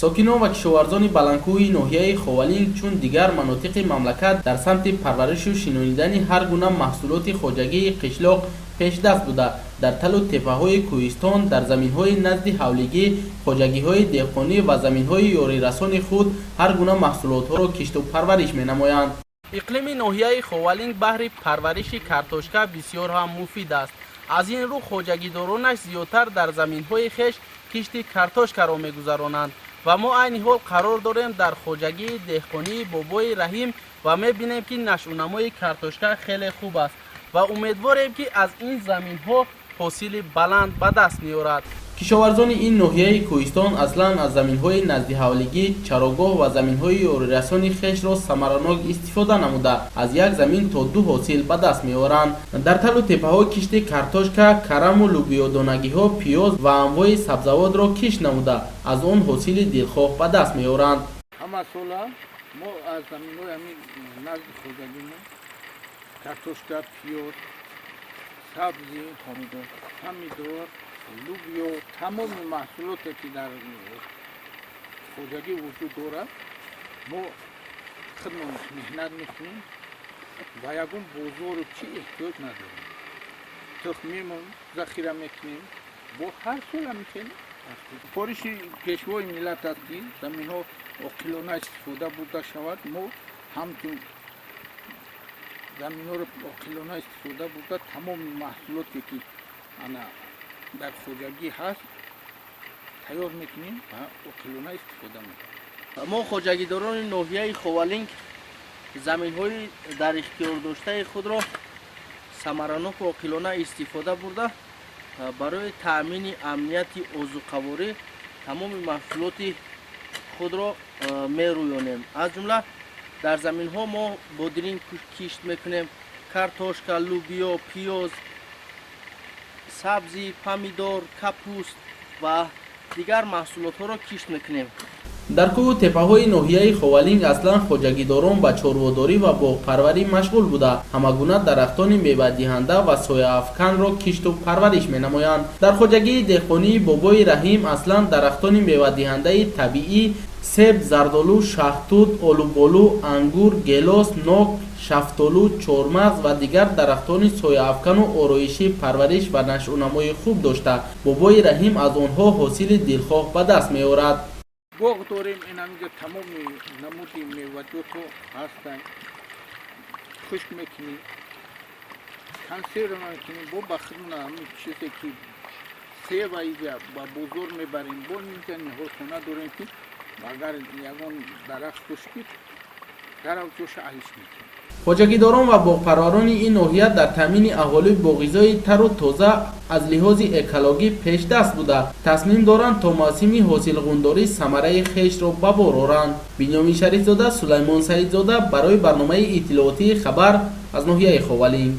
Сокинон ва кишоварзони баландкӯҳи ноҳияи Ховалинг, чун дигар манотиқи мамлакат, дар самти парваришу шинонидани ҳар гуна маҳсулоти хоҷагии қишлоқ пешдаст буда, дар талу теппаҳои кӯҳистон, дар заминҳои назди ҳавлигӣ, хоҷагиҳои деҳқонӣ ва заминҳои ёрирасони худ ҳар гуна маҳсулотҳоро кишту парвариш менамоянд. Иқлими ноҳияи Ховалинг баҳри парвариши картошка бисёр ҳам муфид аст. Аз ин рӯ хоҷагидоронаш зиёдтар дар заминҳои хеш кишти картошкаро мегузаронанд. Ва мо айни ҳол қарор дорем дар хоҷагии деҳқонии Бобои Раҳим ва мебинем, ки нашъунамои картошка хеле хуб аст ва умедворем, ки аз ин заминҳо ҳосили баланд ба даст меорад. Кишоварзони ин ноҳияи кӯҳистон аслан аз заминҳои наздиҳавлигӣ, чарогоҳ ва заминҳои ёрирасони хешро самаранок истифода намуда, аз як замин то ду ҳосил ба даст меоранд. Дар талу теппаҳо кишти картошка, караму лӯбиёдонагиҳо, пиёз ва анвои сабзавотро кишт намуда, аз он ҳосили дилхоҳ ба даст меоранд. Ҳама сола мо аз заминҳои ҳамин назди хоҷагимо картошка, пиёз, сабзӣ, помидор, лӯбиё, тамоми маҳсулоте, ки дар хоҷагӣ вуҷуд дорад, мо худмон меҳнат мекунем ва ягон бозору чӣ эҳтиёҷ надорем. Тухмимон захира мекунем, бо ҳар сол ҳамихел. Супориши Пешвои миллат аст, ки заминҳо оқилона истифода бурда шавад. Мо ҳамчун заминҳоро оқилона истифода бурда, тамоми маҳсулоте, ки ана дар хоҷагӣ ҳаст, тайёр мекунем ва оқилона истифода мекунем. Мо, хоҷагидорони ноҳияи Ховалинг, заминҳои дар ихтиёр доштаи худро самараноку оқилона истифода бурда, барои таъмини амнияти озуқаворӣ тамоми маҳсулоти худро мерӯёнем. Аз ҷумла дар заминҳо мо бодиринг кишт мекунем, картошка, лӯбиё, пиёз, сабзӣ, помидор, капуст ва дигар маҳсулотҳоро кишт мекунем. Дар кӯҳу теппаҳои ноҳияи Ховалинг аслан хоҷагидорон ба чорводорӣ ва боғпарварӣ машғул буда, ҳамагуна дарахтони мевадиҳанда ва сояафканро кишту парвариш менамоянд. Дар хоҷагии деҳқонии Бобои Раҳим аслан дарахтони мевадиҳандаи табиӣ: себ, зардолу, шаҳтут, олуболу, ангур, гелос, нок, шафтолу, чормағз ва дигар дарахтони сояафкану ороишӣ парвариш ва нашъунамои хуб дошта, Бобои Раҳим аз онҳо ҳосили дилхоҳ ба даст меорад. Боғ дорем, инамиҷа тамоми намуди меваҷотҳо ҳастанд. Хушк мекунем, консерва мекунем, бо ба худмона ҳамин чизе, ки себа, иҷа ба бозор мебарем. Бо инҷа ниҳолхона дорем, ки агар ягон дарахт хушкид, дарав ҷоша алиш мекунем. Хоҷагидорон ва боғпарварони ин ноҳия дар таъмини аҳолӣ бо ғизои тару тоза аз лиҳози экологӣ пешдаст буда, тасмим доранд, то мавсими ҳосилғундорӣ самараи хешро ба бор оранд. Бинёмин Шарифзода, Сулаймон Саидзода барои барномаи иттилоотии «Хабар» аз ноҳияи Ховалинг.